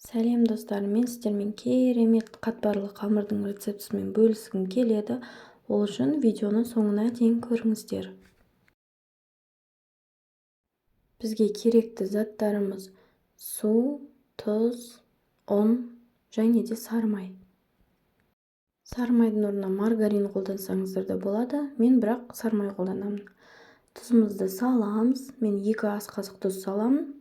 Сәлем, достар! Мен сіздермен керемет қатпарлы қамырдың рецептісімен бөліскім келеді. Ол үшін видеоны соңына дейін көріңіздер. Бізге керекті заттарымыз: су, тұз, ұн және де сары май. Сары майдың орнына маргарин қолдансаңыздар да болады, мен бірақ сары май қолданамын. Тұзымызды саламыз. Мен 2 ас қасық тұз саламын.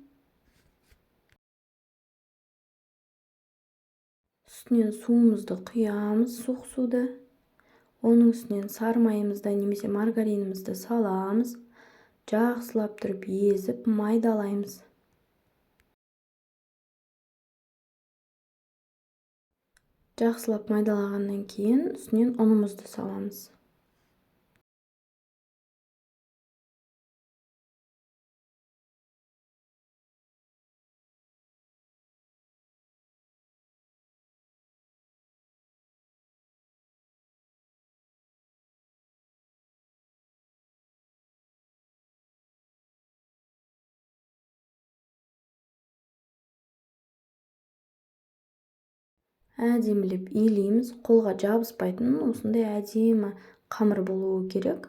Үстінен суымызды құямыз, суық суды. Оның үстінен сары майымызды немесе маргаринімізді саламыз. Жақсылап тұрып езіп майдалаймыз. Жақсылап майдалағаннан кейін үстінен ұнымызды саламыз. Әдемілеп илейміз, қолға жабыспайтын осындай әдемі қамыр болуы керек.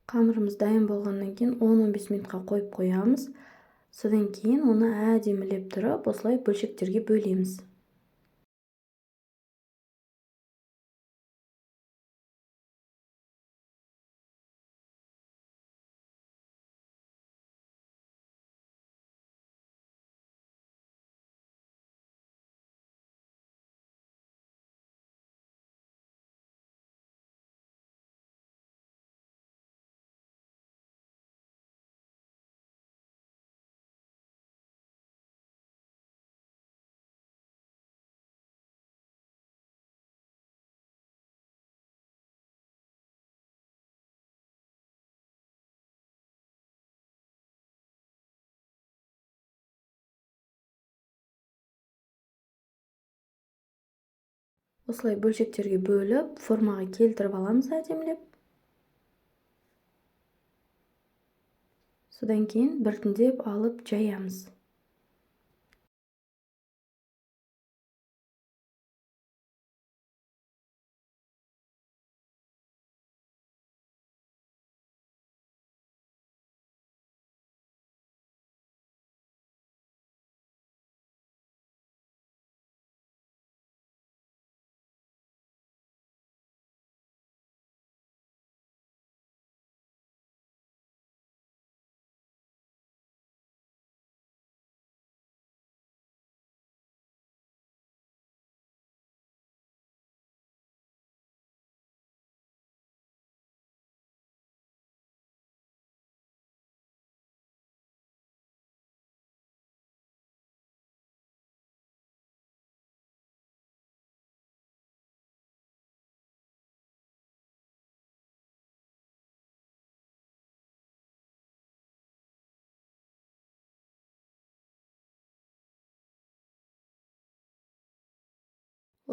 Қамырымыз дайын болғаннан кейін 10-15 минутқа қойып қоямыз. Содан кейін оны әдемілеп тұрып, осылай бөлшектерге бөлеміз. Осылай бөлшектерге бөліп, формаға келтіріп аламыз әдемілеп. Содан кейін біртіндеп алып жаямыз.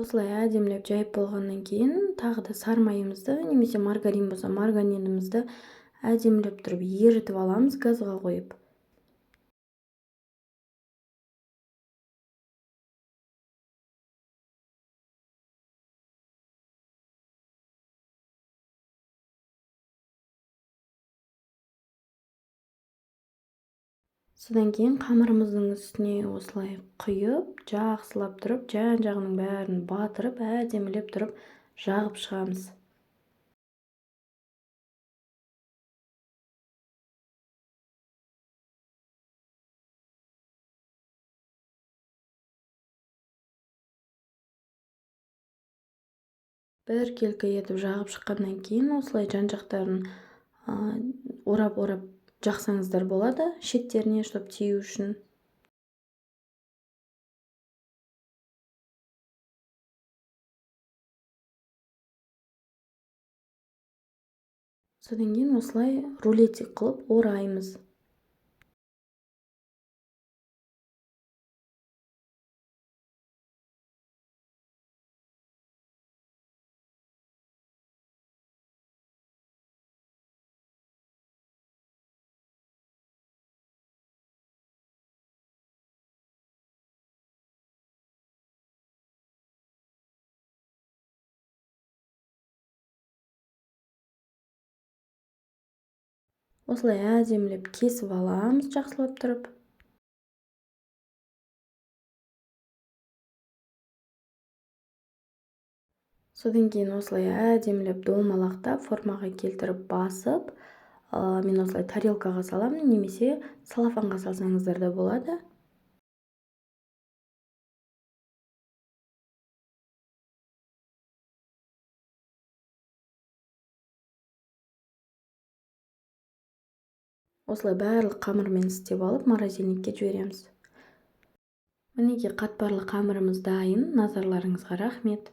Осылай әдемілеп жайып болғаннан кейін тағы да сары майымызды немесе маргарин болса маргаринімізді әдемілеп тұрып ерітіп аламыз газға қойып. Содан кейін қамырымыздың үстіне осылай құйып, жақсылап тұрып, жан-жағының бәрін батырып, әдемілеп тұрып жағып шығамыз. Біркелкі етіп жағып шыққаннан кейін осылай жан-жақтарын орап-орап жақсаңыздар болады, шеттеріне, чтоб тию үшін. Содан кейін осылай рулетик қылып ораймыз. Осылай әдемілеп кесіп аламыз, жақсылап тұрып. Содан кейін осылай әдемілеп домалақтап формаға келтіріп басып, мен осылай тарелкаға саламын, немесе целлофанға салсаңыздар да болады. Осылай барлық қамырмен істеп алып, морозильникке жібереміз. Мінекей, қатпарлы қамырымыз дайын. Назарларыңызға рахмет.